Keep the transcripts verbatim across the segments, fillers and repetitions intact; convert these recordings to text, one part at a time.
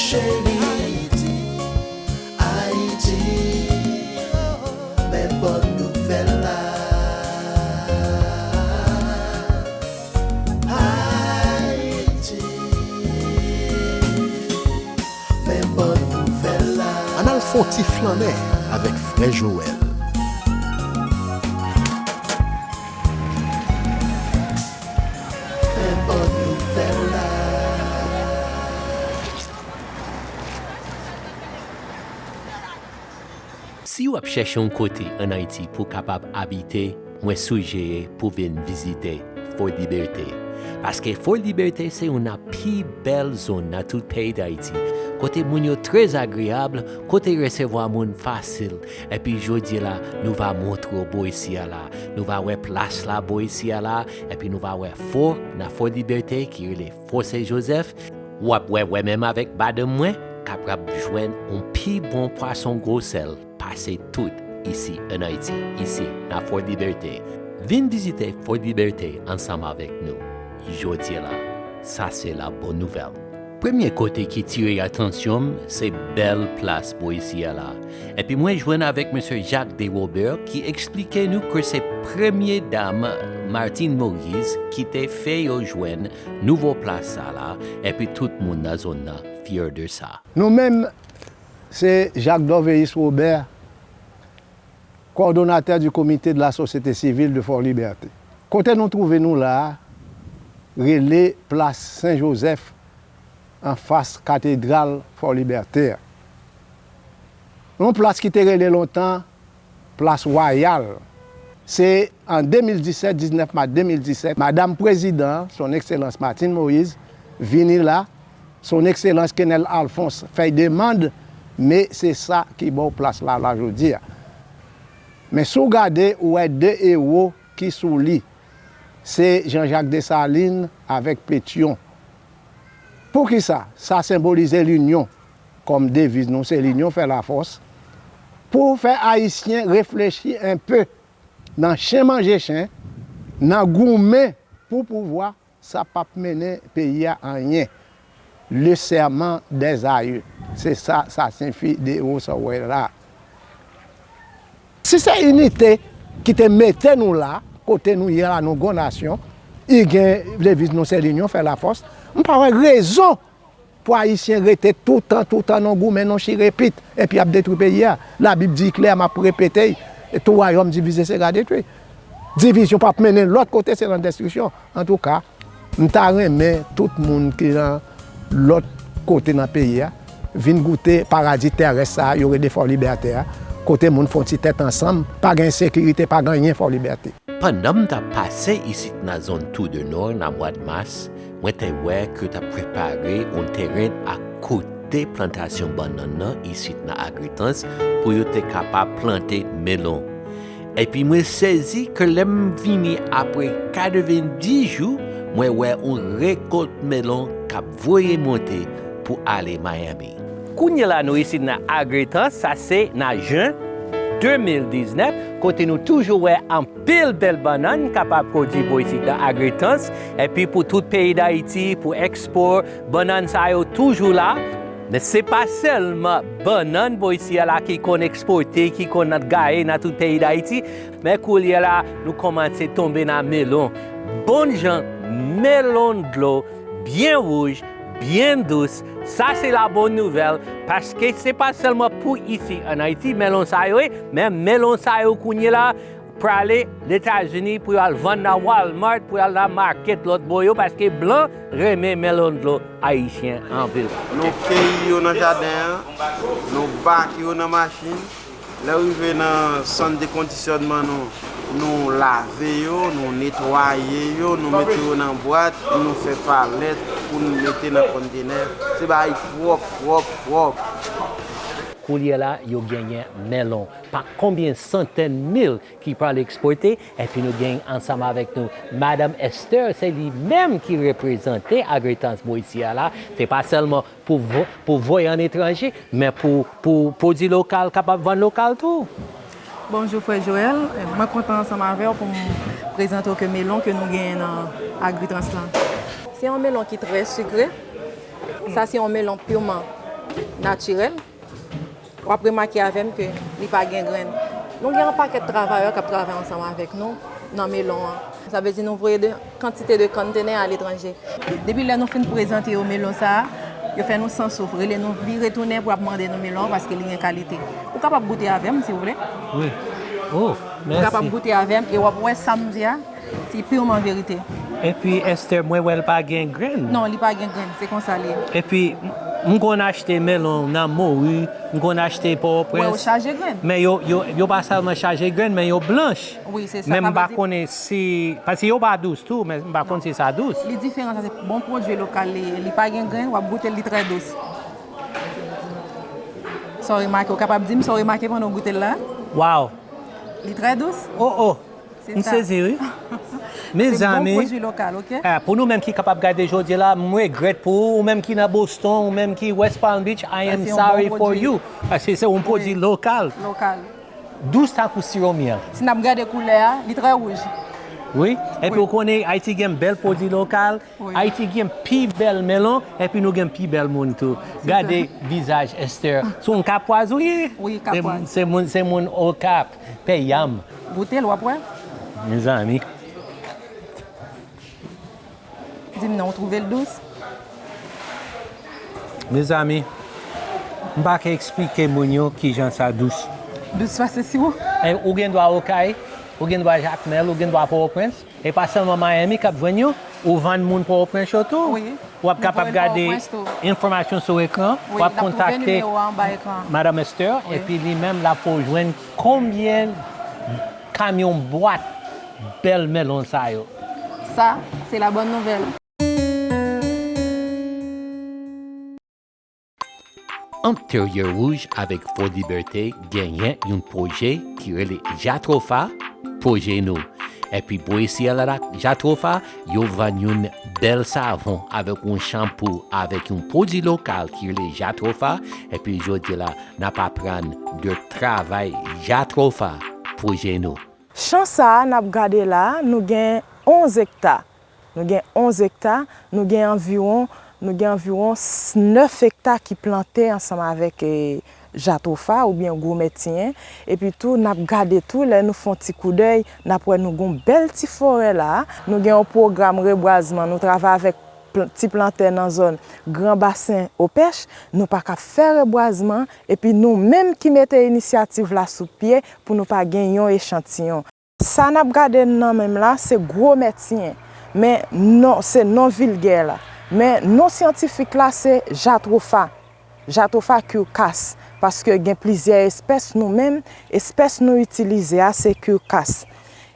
Cheri, Ayiti, Ayiti, men bòn nouvèl la. Ayiti, men bòn nouvèl la. Ann al fè yon ti flannen avèk frè Joel. Men bòn nouvèl la. Si w ap chèche yon kote ann Ayiti pou w kapab abite, mwen sijere pou w vin vizite Fort Liberté. Paske Fort Liberté se youn nan pi bèl zòn nan tout peyi Dayiti, kote moun yo trè agreyab, kote yo resevwa moun fasil. Epi jodi a la, nou va montre w bò isi a la. Nou va wè plas la bò isi a la, epi nou va wè fò nan Fort Liberté ki rele Fò Sen Jozèf. W ap wè, wè menm avèk madanm mwen, kapab jwenn yon pi bon pwason gwo sèl pase tout isi ann Ayiti, isi nan Fort Liberté. Vin vizite Fort Liberté ansanm avèk nou jodi a la. Sa se la bòn nouvèl. Premye kote ki tire atansyon m, se bèl plas bò isi a la. Epi mwen jwenn avèk mesye Jacques Desrobert ki eksplike nou ke se premye dam Martine Moïse ki te fè yo jwenn nouvo plas sa la, epi tout moun nan zòn nan fyè de sa. Nou menm, se Jacques Dorvéus Robert, coordonnateur du comité de la société civile de Fort Liberté. Kote nou twouve nou la a, rele plas Sen Jozèf, anfas katedral Fort Liberté a. Yon plas ki te rele lontan plas Wayal. Se an de mil disèt, diznèf mas de mil disèt, madanm prezidan, Son Ekselans Martine Moïse, vini la, Son Ekselans Kenel Alphonse fè demann, men se sa ki ba w plas la, la jodi a. Men si w gade, ou wè de ewo ki sou li, se Jean-Jacques Dessalines avèk Pétion. Poukisa? Sa senbolize linyon. Kòm deviz nou se linyon fè lafòs, pou fè Ayisyen reflechi enpe. Nan chen manje chen, nan goumen pou pouvwa, sa p ap mennen peyi a anyen. Le serment des aïeux, se sa sa siyifi de ewo sa w wè la. Si se inite ki te mete nou la, kote nou ye la, nou gon nasyon, i gen deviz nou se linyon fè lafòs, m pa wè rezon pou Ayisyen rete toutan, toutan nan goumen, nan chire pit, epi ap detwi peyi a. Labib di klè, m ap repete, tout wayòm divize sera detwi. Divizyon p ap mennen lòt kote, se nan destriksyon. Antouka, m ta renmen tout moun ki nan lòt kote nan peyi a vin goute paradi terès sa a, yo rele Fò Libète a, kote moun fè yon ti tèt ansanm, pa gen ensekirite, pa gen anyen Fò Libète. Pandan m t ap pase isit nan zòn Tour du Nord nan mwa mas, mwen te wè ke yo t ap prepare yon teren akote plantasyon bannann nan isit nan Agritrans pou yo te kapab plante melon. Epi mwen sezi ke lè m vini apre katrevenndis jou, mwen wè yon rekòt melon k ap voye monte pou ale Miami. Kounye la nou isit nan Agritrans, sa se nan jen de mil diznèf, kote nou toujou wè anpil bèl bannann kapab pwodui bò isit nan Agritrans, epi pou tout peyi Dayiti, pou ekspò, bannann sa yo toujou la. Men se pa sèlman bannann bò isi a la ki konn ekspòte, ki konn gaye nan tout peyi Dayiti, men koulye a la, nou kòmanse tonbe nan melon. Bon jan melon dlo, byen wouj, byen dous. Sa se la bòn nouvèl, paske se pa sèlman pou isi ann Ayiti, melon sa yo ye, men melon sa yo kounye la, prale Letazini pou y al vann nan Walmart, pou y al nan makèt lòt bò yo, paske blan renmen melon dlo ayisyen anpil. Nou keyi yo nan jaden an, nou bake yo nan machin. Lè w rive nan sant de kondisyònman nou, nou lave yo, nou netwaye yo, nou mete yo nan bwat, nou fè palèt pou n mete nan konntenè. Se bagay pwòp, pwòp, pwòp. Koulye a la, yo genyen melon pa konbyen santèn mil ki pral ekspòte, epi nou gen ansanm avèk nou Madanm Esther, se li menm ki reprezante Agritrans bò isi a la. Se pa sèlman pou vo-, pou voye an etranje, men pou, pou pwodui lokal kapab vann lokal tou. Bonjou, frè Joel. Mwen kontan ansanm avè w pou m prezante w ke melon ke nou genyen nan Agritrans lan. Se yon melon ki trè sikre. Sa se yon melon piman. natirèl, w ap remake avè m ke li pa gen grenn. Nou gen yon pakèt travayè k ap travay ansanm avèk nou nan melon an. Sa vle di nou voye de kantite de konntenè aletranje. Depi lè nou fin prezante yo melon sa a, yo fè nou san souf, rele nou vire tounen pou y ap mande nou melon an paske li gen kalite. Ou kapab goute avè m si w vle. Wi. Oh, Ou kapab mèsi. Goute avè m e w ap wè sa m di a, se pirman verite. Epi Esther, mwen wè l pa gen grenn. Non, li pa gen grenn, se konsa li ye. Epi m konn achte melon nan Mori, m konn achte Wè yo Pòtoprens. Chaje grenn. Men yo, yo, yo pa sèlman chaje grenn, men yo blanch. Wi, se sa. Men Sa m pa vle di konnen si, paske yo pa dous tou, men m pa konn si sa dous. Li diferan, sa se bon pwodui lokal li ye. Li pa gen grenn, w ap goute l, li trè dous. Sa w remake, ou kapab di m sa w remake pandan w goute l la? Wow, Li trè dous? oh oh, Se m sa. Sezi wi. Se bon Mezanmi, pwodui lokal, oke? ah, pou nou menm ki kapab gade jodi la, m regrèt pou ou, ou menm ki nan Boston, ou menm ki West Palm Beach, I Sa am se yon sorry bon for pwodui. You. Paske se yon pwodui lokal. Lokal. Dous tankou siwo myèl. Si n ap gade koulè a, li trè wouj. Wi. Epi Wi. Ou konnen Ayiti gen bèl pwodui lokal, Wi. Ayiti gen pi bèl melon, epi nou gen pi bèl moun tou. Gade vizaj Esther. Se yon Kapwaz ou ye? Wi, Kapwaz. Se moun, se moun Okap, Pè Yam. Goute l, w ap wè. Mezanmi. Di m non, ou twouve l dous? Mezanmi, m pa ka eksplike moun yo kijan sa dous. Dous pase siwo? E ou gen dwa Okay, ou gen dwa Jakmèl, ou gen dwa Pòtoprens. E pa sèlman Miami k ap jwenn yo, ou vann moun Pòtoprens yo tou. Wi. W ap kapab gade enfòmasyon sou ekran, w ap kontakte Madam Esther, epi li menm l ap fè w jwenn konbyen kamyon bwat bèl melon sa yo. Sa, se la bòn nouvèl. Ant Terye Wouj avèk Fò Libète genyen yon pwojè ki rele Jatrofa, pwojè nou. Epi bò isi a la Jatrofa, yo vann yon bèl savon avèk yon chanpou avèk yon pwodui lokal ki rele Jatrofa. Epi jodi la, n ap aprann de travay Jatrofa, pwojè nou. Chan sa a n ap gade la a, nou gen onz ekta. Nou gen onz ekta, nou gen anviwon, nou gen anviwon nèf ekta ki plante ansanm avèk, e, Jatrofa oubyen Gwo Mètiyen. Epi tou, n ap gade tou, lè nou fè yon ti koudèy, n ap wè nou gen yon bèl ti forè la a. Nou gen yon pwogram rebwazman, nou travay avèk pl-, ti plantè nan zòn Gran Basen Opèch. Nou pa ka fè rebwazman, epi nou menm ki mete inisyativ la sou pye pou nou pa gen yon echantiyon. Sa n ap gade nan men m la, se Gwo Mètiyen, men non, se non vilgè la. Men non syantifik la, se Jatrofa. Jatrofa curcas, paske gen plizyè espès nou menm, espès nou itilize a, se curcas.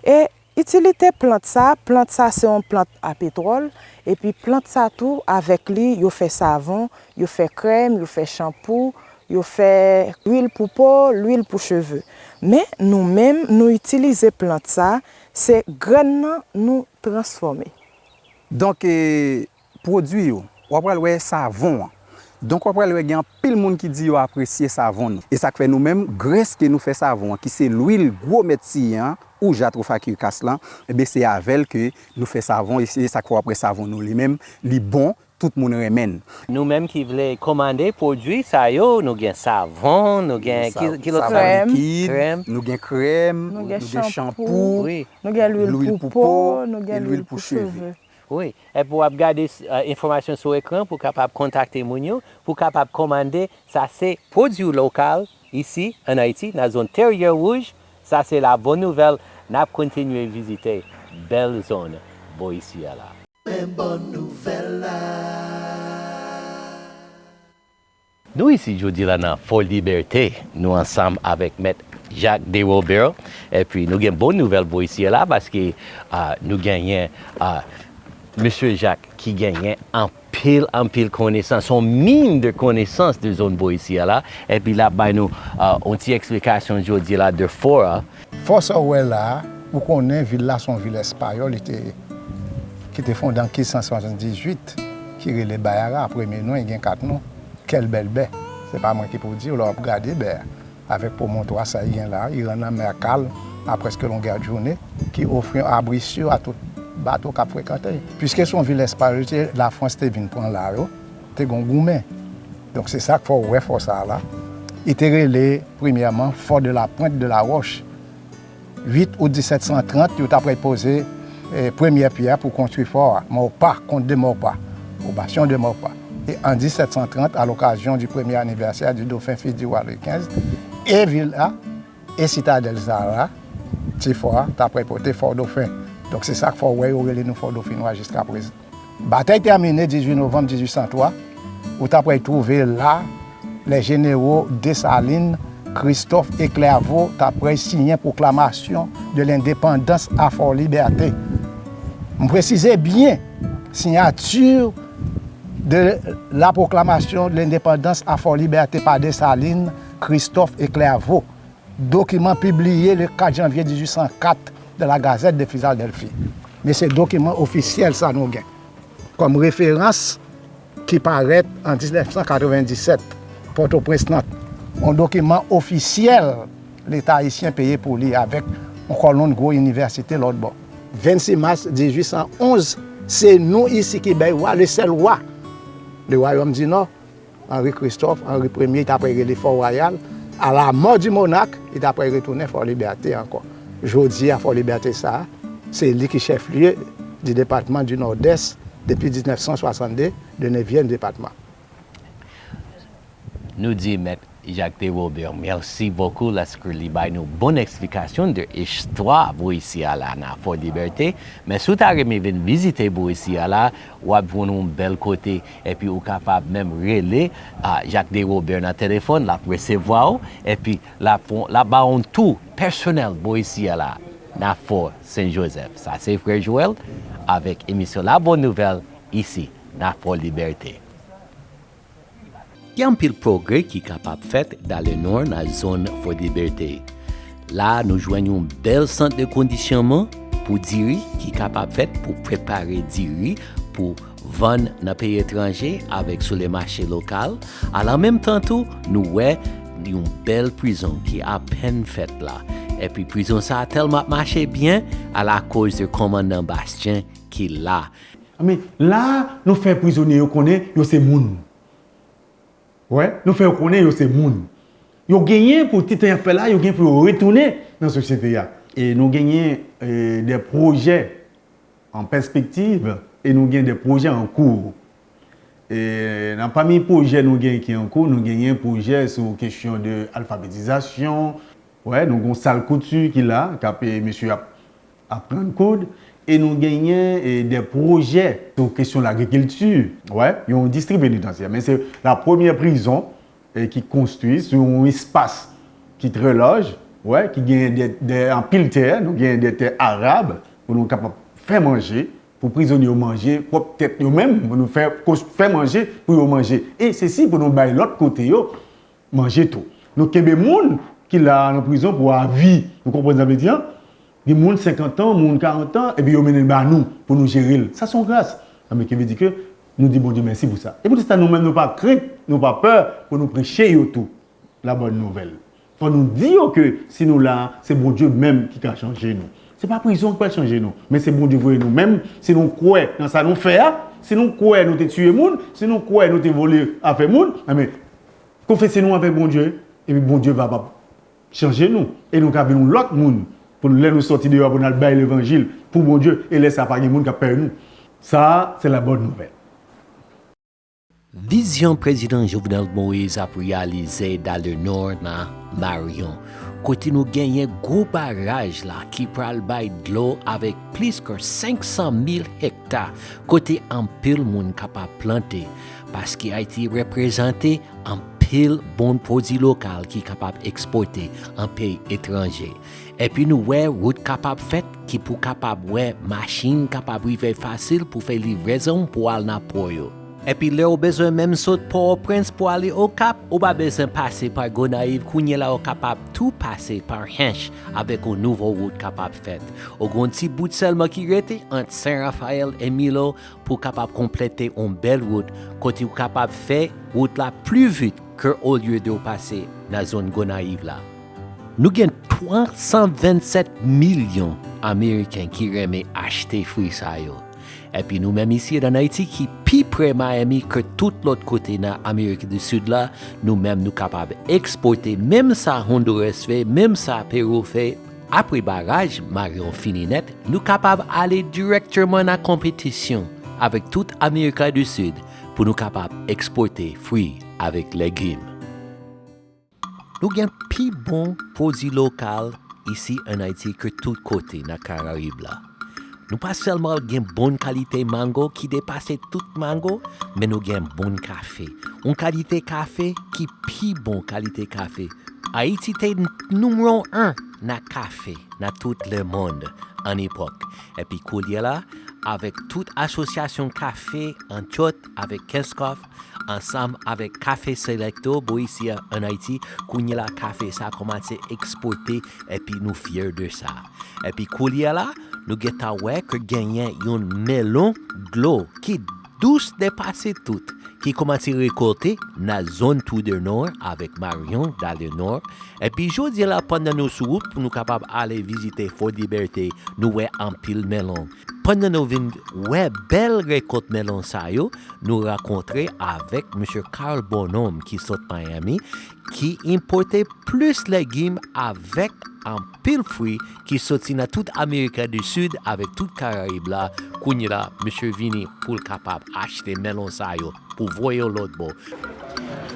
E itilite plant sa, plant sa se yon plant a petwòl, epi plant sa tou, avèk li, yo fè savon, yo fè krèm, yo fè chanpou, yo fè lwil pou po, lwil pou cheve. Men nou menm, nou itilize plant sa, se grenn nan nou transfòme. Donk, e, pwodui yo, w ap pral wè savon an. Donk, w ap pral wè gen anpil moun ki di yo apresye savon nou. E sa k fè nou menm, grès ke nou fè savon an, ki se lwil Gwo Mètiyen an, ou Jatrofa curcas lan, ebyen, se avè l ke nou fè savon, e se sa k fè w ap wè savon nou li menm, li bon, tout moun renmen l. Nou menm ki vle kòmande pwodui sa yo, nou gen savon, nou gen ki, ki lòt sa? Savon likid, Krèm. Nou gen krèm, Nou nou gen gen chanpou, chanpou, nou gen lwil lwil pou pou po, po, nou e gen lwil lwil pou pou cheve. Cheve. Wi, epi w ap gade, e, enfòmasyon sou ekran pou kapab kontakte moun yo, pou kapab kòmande. Sa se pwodui lokal isi an Ayiti, nan zòn Terye Wouj. Sa se la bòn nouvèl. N ap kontinye vizite bèl zòn bò isi a la. Men bòn nouvèl la. Nou isi jodi la nan Fò Libète, nou ansanm avèk Mèt Jacques de Robert, epi nou gen bòn nouvèl bò isi a la, paske, a, nou genyen, a, Mesye Jacques ki genyen anpil, anpil konesans, yon min de konesans de zòn bò isi a la, epi l ap bay nou, a, yon ti eksplikasyon jodi la de fò a. Fò sa w wè la a, ou konnen vil la se yon vil espayòl, li te, ki te fonde an kenz san swasanndizuit, ki rele Bayara, premye non, li gen kat non, Kèl bèl bè. Se pa mwen ki pou di w, lè w ap gade bè a, avèk pwomotwa sa li gen la, li rann lanmè a kalm a prèske longè jounen, ki ofri yon abri si a tout bato k ap frekante l. Piske se yon vil espayòl li te ye, Lafrans te vin pran la yo, te gen yon goumen. Donk, se sa k fè w wè fò sa a la. Li te rele, premyèman, Fort de la Pointe de la Roche. Uit out disèt san trant, yo ta prèt poze, eh, premyè pyè a pou konstwi fò a, Maurepas, Comte de Maurepas, ou Bastion de Maurepas. E an disèt san trant, à l'occasion du premier anniversaire du dauphin fils du roi Louis kenz, e vil la, e sitadèl sa a la, ti fò a, ta prèt pote Fort Dauphin. Donk, se sa k fè w wè yo rele nou Fort Dauphinois jiska prezan. Batay tèmine dizuit novanm dizuit san twa, ou ta prèt twouve la, les généraux Dessalines, Christophe et Clerveau ta prèt siyen pwoklamasyon de lendepandans a Fort Liberté. M presize byen, signature de la proclamation de l'indépendance à Fort Liberté par Dessalines, Christophe et Clerveau. Dokiman pibliye le kat janvye dizuit san kat dans la Gazette de Philadelphie. Men se dokiman ofisyèl sa nou gen kòm referans ki parèt an diznèf san katrevenndisèt, Pòtoprens, Nant. Yon dokiman ofisyèl Leta ayisyen peye pou li avèk yon kòlonn gwo inivèsite lòt bò. Vennsis mas dizuit san onz, se nou isi ki bay wa, le sèl wa, le Royaume du Nord, Henri Christophe, Henri Premye, li ta prèt rele Fort Royal. À la mort du monarque, li ta prèt retounen Fort Liberté ankò. Jodi a, Fort Liberté sa a, se li ki chèf lye di depatman di Nòdès depi diznèf san swasanndde, le nevyèm depatman. Nou di Mèt Jacques Desrobert mèsi bokou lèske li bay nou bon eksplikasyon de istwa bò isi a la nan Fort Liberté. Men si w ta renmen vin vizite bò isi a la, w ap jwenn yon bèl kote, epi ou kapab menm rele a Jacques Desrobert nan telefòn, l ap resevwa w, epi l ap, l ap ba w yon tou pèsonèl bò isi a la nan Fort Saint Joseph. Sa se frè Joël avèk emisyon La Bonne Nouvelle isi nan Fort Liberté. Gen anpil pwogrè ki kapab fèt dans le Nord nan zòn Fort Liberté. La, nou jwenn yon bèl sant de kondisyonman pou diri ki kapab fèt pou prepare diri pou vann nan peyi etranje avèk sou le mache lokal. A la menm tan tou, nou wè yon bèl prizon ki apèn fèt la. Epi prizon sa a tèlman ap mache byen, alakoz de kòmandan Bastien ki la. Men la, nou fè prizonye yo konnen yo se moun. Wè, nou fè yo konnen yo se moun. Yo genyen pou ti tan y ap fè la, yo gen pou yo retounen nan sosyete a. E nou genyen, e, de pwojè an pèspektiv e nou gen de pwojè an kou. E nan pami pwojè nou gen ki an kou, nou genyen pwojè sou kesyon de alfabetizasyon. Wè, nou gen yon sal kouti ki la, k ap, e, mesye ap aprann koud. E nou genyen, e, de pwojè sou kesyon lagrikilti. Wè, yon distri penitansyè. Men se la premyè prizon, e, ki konstwi sou yon espas ki trè laj, wè, ki genyen de, de, anpil tè, nou genyen de tè arab pou nou kapab fè manje, pou prizonye yo manje pwòp tèt yo menm, pou nou fè, fè manje pou yo manje. E sesi pou nou bay lòt kote yo manje tou. Nou kenbe moun ki la nan prizon pou avi. Nou konprann sa m vle di a? Gen moun senkant an, moun karant an, epi yo mennen l ba nou pou nou jere l. Sa se yon gras. Sa vle di ke nou di Bondye mèsi pou sa. E poutèt sa, nou menm, nou pa krent, nou pa pè pou nou preche yo tou la bòn nouvèl. Fò nou di yo ke si nou la, se Bondye menm ki ka chanje nou. Se pa prizon ki pral chanje nou, men se Bondye voye nou menm. Si nou kwè nan sa nou fè a, si nou kwè nou te tiye moun, si nou kwè nou te vòlè afè moun, enben, konfese nou avèk Bondye, epi Bondye va, va chanje nou, e nou ka vin yon lòt moun, pou lè nou sòti deyò a, pou n al bay levanjil pou Bondye, e lè sa a pa gen moun k ap pè nou. Sa a, se la bòn nouvèl. Vizyon Prezidan Jovenel Moïse ap reyalize dans le Nord nan Marion, kote nou genyen gwo baraj la ki pral bay dlo avèk plis ke senk san mil hekta, kote anpil moun kapab plante, paske Ayiti reprezante anpil bon pwodui lokal ki kapab ekspòte an peyi etranje. Epi nou wè wout kapab fèt ki pou kapab wè machin kapab rive fasil pou fè livrezon pou al nan pò yo. Epi lè w bezwen menm sot Pòtoprens pou ale Okap, ou pa bezwen pase pa Gonayiv, kounye la ou kapab tou pase pa Hench avèk yon nouvo wout kapab fèt. Ou gen yon ti bout sèlman ki rete ant Sen Rafayèl e Milo pou kapab konplete yon bèl wout kote ou kapab fè wout la pli vit ke olye de w pase nan zòn Gonayiv la. Nou gen twa san vennsèt milyon Ameriken ki renmen achte fwi sa yo. Epi nou menm isi an Ayiti ki pi pre Miami ke tout lòt kote nan Amerik di Sid la, nou menm nou kapab ekspòte menm sa Honduras fè, menm sa Peru fè. Apre baraj Marion fini nèt, nou kapab ale dirèkteman nan konpetisyon avèk tout Amerik di Sid pou nou kapab ekspòte fwi avèk legim. Nou gen pi bon pwodui lokal isi an Ayiti ke tout kote nan Karayib la. Nou pa sèlman gen bon kalite mango ki depase tout mango, men nou gen bon kafe. Yon kalite kafe ki pi bon kalite kafe. Ayiti te nimewo en nan kafe nan tout lemonn an epòk. Epi koulye la, avèk tout asosyasyon kafe, antyòt avèk Kenskòf, ansanm avèk Kafe Selecto bò isi a an Ayiti, kounye la kafe sa kòmanse ekspòte, epi nou fyè de sa. Epi koulye la, nou gentan wè ke genyen yon melon dlo ki dous depase tout, ki kòmanse rekòlte nan zòn Tour du Nord avèk Marion dans le Nord. Epi jodi la, pandan nou sou wout pou nou kapab ale vizite Fort Liberté, nou wè anpil melon. Pandan nou vin wè bèl rekòt melon sa yo, nou rankontre avèk mesye Carl Bonhomme ki sot Miami, ki enpòte plis legim avèk anpil fwi ki soti nan tout Amerik di Sid avèk tout Karayib la. Kounye la, mesye vini pou l kapab achte melon sa yo pou voye yo lòt bò.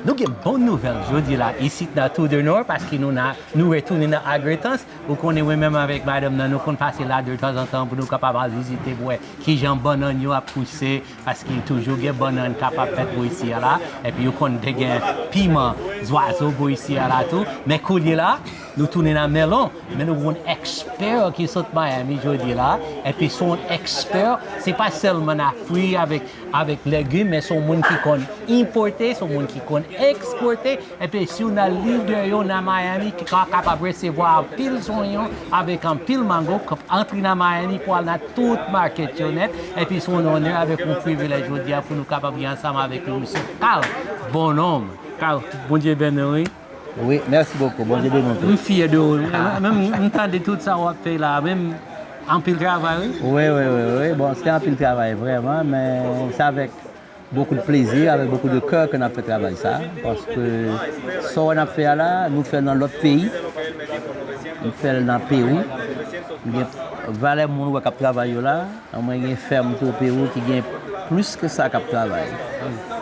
Nou gen bon nouvèl jodi la isit nan Tour du Nord, paske nou nan, nou retounen nan Agretans. Ou konnen, mwen menm avèk madanm nan, nou konn pase la de tanzantan pou nou kapab al vizite pou wè kijan bannann yo ap pouse, paske toujou gen bannann k ap ap fèt bò isi a la, epi yo konn te gen piman zwazo bò isi a la tou. Men koulye la, nou tounen nan melon, men nou gen yon ekspè ki sot Miami jodi la, epi se yon ekspè, se pa sèlman nan fwi avèk, avèk legim, men se yon moun ki konn enpòte, se yon moun ki konn ekspòte, epi si w nan lidè yo nan Miami ki ka kapab resevwa anpil zonyon avèk anpil mango k ap antre nan Miami pou al nan tout makèt yo nèt, epi se yon onè avèk yon privilèj jodi a pou nou kapab gen ansanm avèk nou, mesye Carl Bonhomme. Carl, Bondye beni w, wi. Wi, mèsi bokou. Bondye beni w tou. M fyè de ou. Mwen menm, m tande tout sa w ap fè la, menm anpil travay, wi. Wi, wi, wi, wi. Bon, se anpil travay, vrèman, men se avèk bokou de plezi, avèk bokou de kè ke n ap fè travay sa, paske sa w wè n ap fè a la, nou fè l nan lòt peyi, nou fè l nan Peru, nou gen valè moun ou wè k ap travay yo la, mwen gen fèm tou Peru ki gen plis ke sa k ap travay.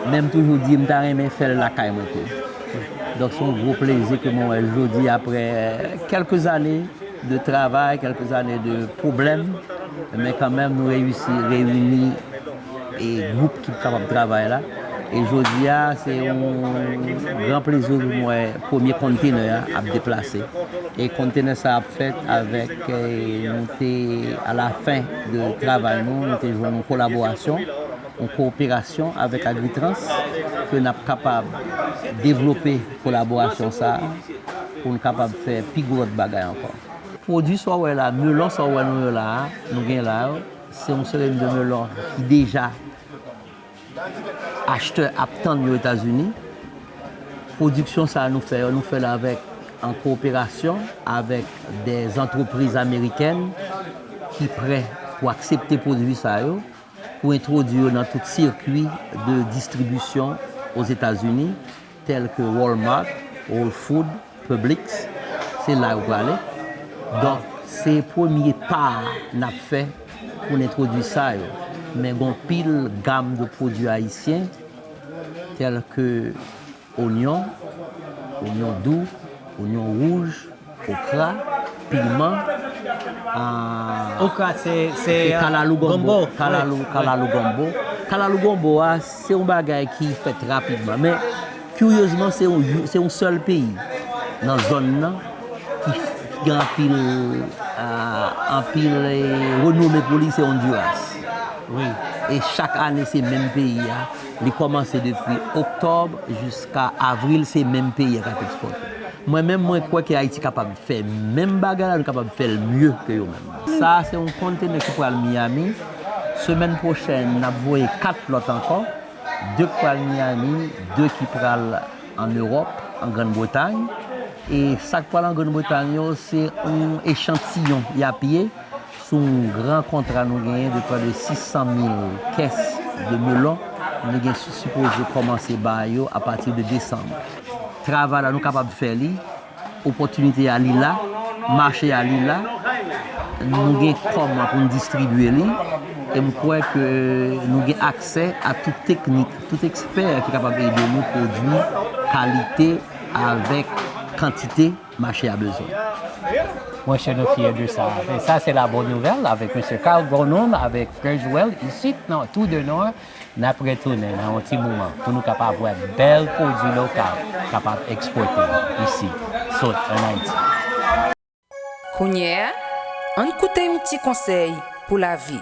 Men m toujou di, m ta renmen fè l lakay mwen tou. Donk, se yon gwo plezi ke mwen wè jodi, aprè kèlke zane de travay, kèlke zane de pwoblèm, men kanmenm nou reyisi reyini e gwoup ki kapab travay la. E jodi a, se yon gran plezi pou mwen wè premye kontenè a ap deplase. E kontenè sa ap fèt avèk, eh, nou te, a la fen de travay nou, nou te jwenn yon kolaborasyon, yon kowoperasyon avèk Agritrans, ke n ap kapab devlope kolaborasyon sa a pou n kapab fè pi gwo lòt bagay ankò. Pwodui sa w wè la, melon sa w wè nou yo la a, nou gen la yo, se yon seri de melon ki deja achtè ap tann yo Etazini. Pwodiksyon sa a nou fè yo, nou fè l avèk, an kowoperasyon avèk dè antrepriz amerikèn ki prè pou aksepte pwodui sa yo, pou entwodui yo nan tout sikwi de distribisyon Ozetazini, tèl ke Walmart, Whole Food, Publix, se la yo prale. Donk, se premye pa n ap fè pou n entwodui sa yo. Men gon pil gam de pwodui ayisyen, tèl ke onyon, onyon dou, onyon wouj, okra, piman, ah, okra, se, se, se, ah, kalalou gombo, gombo, kalalou, wi, kalalou gombo. Kalalou gombo a, se yon bagay ki fèt rapidman. Men, kiryezman, se yon, se yon sèl peyi nan zòn nan ki, ki gen anpil, ah, anpil, eh, renome pou li, se Honduras. Wi. E chak ane, se menm peyi a. Li kòmanse depi oktòb jiska avril, se menm peyi a k ap ekspòte. Mwen menm, mwen kwè ke Ayiti kapab fè menm bagay la, nou kapab fè l mye ke yo menm. Sa a se yon kontenè ki pral Miami. Semèn pwochèn, n ap voye kat lòt ankò. De k pral Miami, de ki pral ann Ewòp, an Grann Bretay. E sa k pral an Grann Bretay yo, se yon echantiyon y ap ye. Sou yon gran kontra nou genyen de prè de sis san mil kès de melon, nou gen sipoze kòmanse ba yo apati de desanm. Travay la nou kapab fè li, opòtinite a li la, mache a li la, nou gen kòman pou n distribye li, e m kwè ke nou gen aksè a tout teknik, tout ekspè ki kapab ede nou pwodui kalite avèk kantite mache a bezwen. Monchè, nou fyè de sa. E sa, se la bòn nouvèl avèk mesye Carl Gronholm, avèk Frè Joel, isit nan Tou de Nò. N ap retounen nan yon ti moman pou nou kapab wè bèl pwodui lokal kapab ekspòte isit, sot ann Ayiti. Kounye a, ann koute yon ti konsèy pou lavi.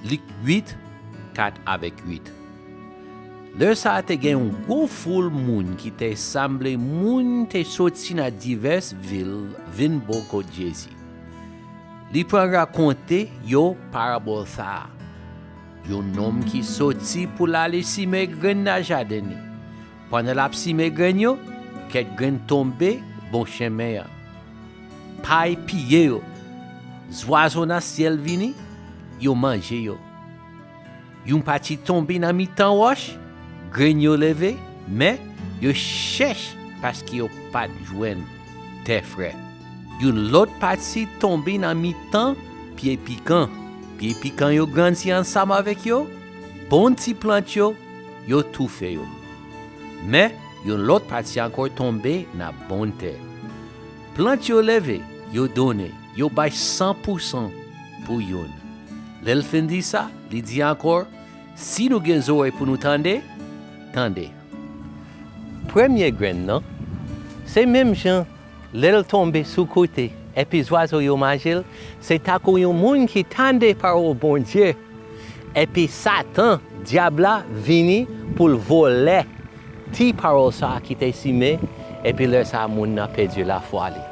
Lik uit, kat avèk uit. Lè sa a te gen yon gwo foul moun ki te sanble moun te soti nan divès vil vin bò kot Jezi. Li pran rakonte yo parabòl sa a. Yon nonm ki soti pou l ale simen grenn nan jaden li. Pandan l ap simen grenn yo, kèk grenn tonbe bò chemen an. Pay piye yo. Zwazo nan syèl vini, yo manje yo. Yon pati tonbe nan mitan wòch, grenn yo leve, men yo chèch paske yo pa t jwenn tè frè. Yon lòt pati tonbe nan mitan pye pikan. Pye pikan yo grandi ansanm avèk yo, bon ti plant yo, yo toufe yo. Men, yon lòt pati ankò tonbe nan bon tè. Plant yo leve, yo donnen, yo bay san pou san pou youn. Lè l fin di sa, li di ankò, "Si nou gen zòrèy pou nou tande, tande." Premye grenn nan, se menm jan lè l tonbe sou kote, epi zwazo yo manje l, se tankou yon moun ki tande pawòl Bondye, epi Satan, dyab la, vini pou l vòlè ti pawòl sa a ki te simen, epi lè sa a moun nan pèdi lafwa li.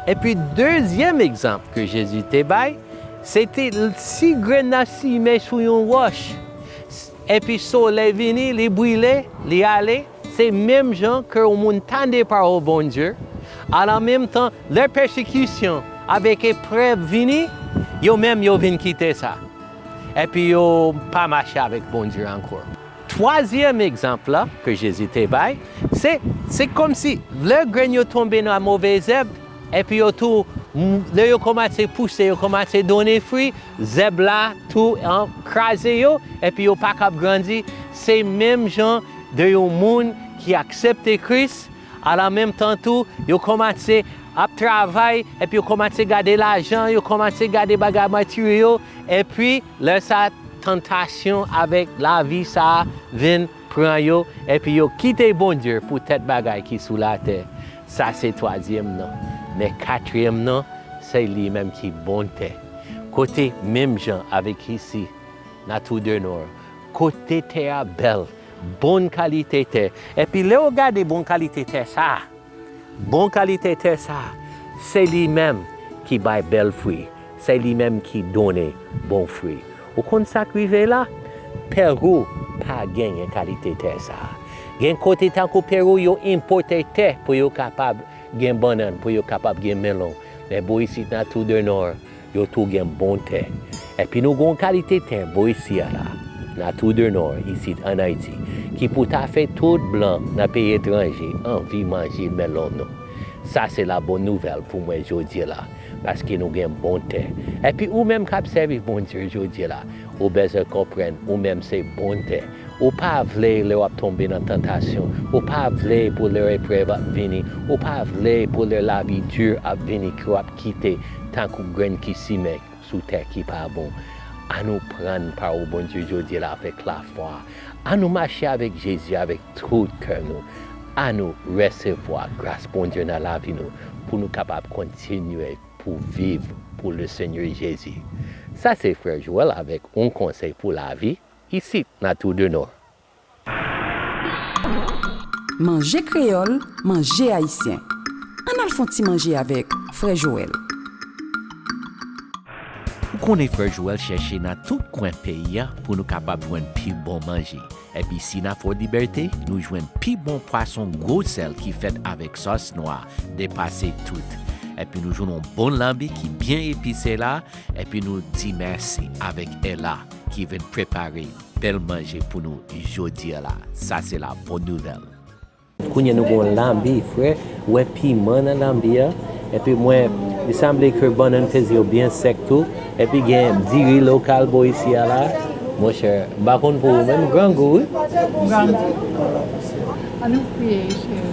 Epi dezyèm egzanp ke Jezi te bay, se te l-, si grenn nan simen sou yon wòch, epi solèy vini, li brile, li ale, se menm jan ke yon moun tande pawòl Bondye, alanmenmtan, lè pèsekisyon avèk eprèv vini, yo menm yo vin kite sa. Epi yo pa mache avèk Bondye ankò. Twazyèm egzanp la ke Jezi te bay, se, se kòmsi lè grenn yo tonbe nan move zèb, epi yo tou, m, lè yo kòmanse pouse, yo kòmanse donnen fwi, zèb la tou, an, kraze yo, epi yo pa kab grandi. Se menm jan de yon moun ki aksepte Kris, alanmenmtan tou, yo kòmanse ap travay, epi yo kòmanse gade lajan, yo kòmanse gade bagay materyèl yo, epi lè sa, tantasyon avèk lavi sa a vin pran yo, epi yo kite Bondye pou tèt bagay ki sou latè. Sa se twazyèm nan. Men katriyèm nan, se li menm ki bon tè. Kote menm jan avèk isi, nan Tou de Nò, kote tè a bèl, bon kalite tè. Epi lè w gade bon kalite tè sa a, bon kalite tè sa a, se li menm ki bay bèl fwi, se li menm ki donnen bon fwi. Ou konn sa k rive la? Perou pa genyen kalite tè sa a. Gen kote tankou Perou, yo enpòte tè pou yo kapab gen bannann, pou yo kapab gen melon. Men bò isit nan Tou de Nò, yo tou gen bon tè. Epi nou gen yon kalite tè bò isi a la, nan Tou de Nò, isit ann Ayiti, ki pou ta fè tout blan nan peyi etranje anvi manje melon nou. Sa se la bòn nouvèl pou mwen jodi a la, paske nou gen bon tè. Epi ou menm k ap sèvi Bondye jodi a la, ou bezwen konprann ou menm se bon tè. Ou pa vle lè w ap tonbe nan tantasyon. Ou pa vle pou lè eprèv ap vini. Ou pa vle pou lè lavi di ap vini ke w ap kite tankou grenn ki simen sou tè ki pa bon. Ann nou pran pawòl Bondye jodi a la avèk lafwa. Ann nou mache avèk Jezi avèk tout kè nou. Ann nou resevwa gras Bondye nan lavi nou pou nou kapab kontinye pou viv pou le Senyè Jezi. Sa se Frè Joel avèk yon konsèy pou lavi, isit nan Tou de Nò. Manje kreyòl, manje ayisyen. Ann al fè yon ti manje avèk Frè Joel. Ou konnen Frè Joel chèche nan tout kwen peyi a pou nou kapab jwenn pi bon manje. Epi si nan Fòlibète, nou jwenn pi bon pwason gwo sèl ki fèt avèk sòs nwa, depase tout. epi nou jwenn yon bon lanbi ki byen epise la, epi nou di mèsi avèk Ella ki vin prepare bèl manje pou nou jodi a la. Sa se la bòn nouvèl. Kounye a nou gen yon lanbi fre, ou wè piman nan lanbi a, epi mwen, li sanble ke bannann peze yo byen sèk tou, epi gen diri lokal bò isi a la. Monchè, m pa konn pou ou menm, grangou, wi. Grangou. Ann nou priye, cheri.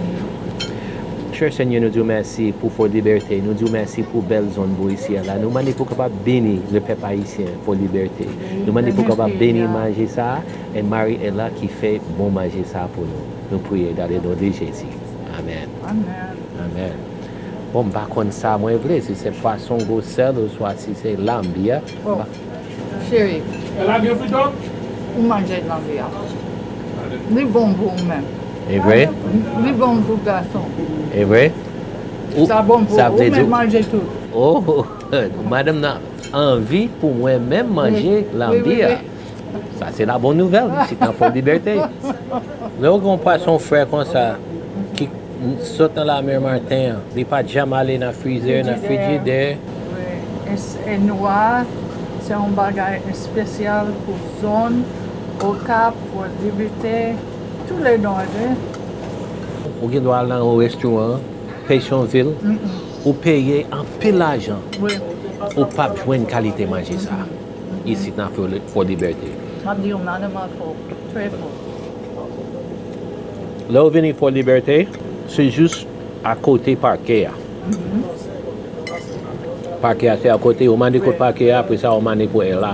Chè Senyè, nou di w mèsi pou Fort Liberté. Nou di w mèsi pou bèl zòn bò isi a la. Nou mande pou w kapab beni le pèp ayisyen Fort Liberté. Nou mande pou w kapab beni manje sa a, e Marie Ella ki fè bon manje sa a pou nou. Nou priye dans le nom de Jésus. Amèn. Amèn. Amèn. Bon, m pa konn sa mwen vle, si se pwason gwo sèl oswa si se lanbi a. Oh. Cheri, ou manje lanbi a. Li bon pou ou menm. E vre? Li bon pou gason. E vre? Sa bon pou ou menm manje tout. Oh, madanm nan anvi pou mwen menm manje lanbi a. Sa se la bòn nouvèl isit nan Fort Liberté. Lè w gen yon pwason frè konsa ki sot nan lamè maten an, li pa t janm ale nan frizè, nan frijidè. Wi. E s- e nwa, se yon bagay espesyal pou zòn Okap, Fort Liberté, tout le nò, wi. Ou gen dwa al nan yon restoran, Petyonvil, ou peye anpil lajan, ou p ap jwenn kalite manje sa a isit nan Fò- Fò Libète. M ap di w, madanm an fò, trè fò. Lè w vini Fò Libète, se jis akote pakè a. Pakè a se akote, ou mande kot pakè a, apre sa, ou mande pou Ella.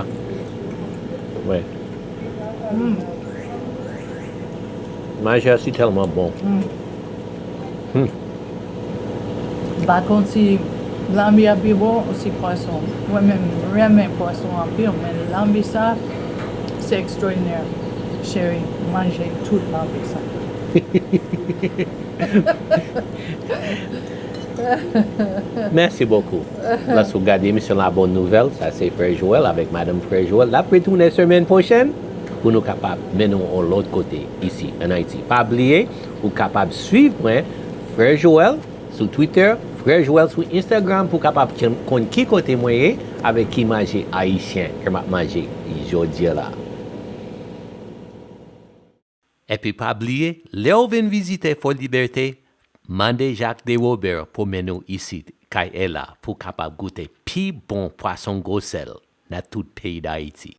Wi. Manje a si tèlman bon. Hmm. M pa konn si lanbi a pi bon ou si pwason. Mwen menm, m renmen pwason anpil, men lanbi sa, se ekstraòdinè. Cheri, manje tout lanbi sa. Mèsi bokou. Lòske w gade emisyon La Bonne Nouvelle, sa se Frè Joel avèk madanm Frè Joel. L ap retounen semèn pwochèn pou nou kapab mennen w yon lòt kote isi ann Ayiti. Pa bliye, ou kapab swiv mwen, Frè Joel, sou Twitter, Frè Joel sou Instagram pou w kapab konn ki kote mwen ye avèk ki manje ayisyen ke m ap manje jodi a la. Epi pa bliye, lè w vin vizite Fò Libète, mande Jacques de Robert pou mennen w isit, kay Ella, pou w kapab goute pi bon pwason gwosèl nan tout peyi Dayiti.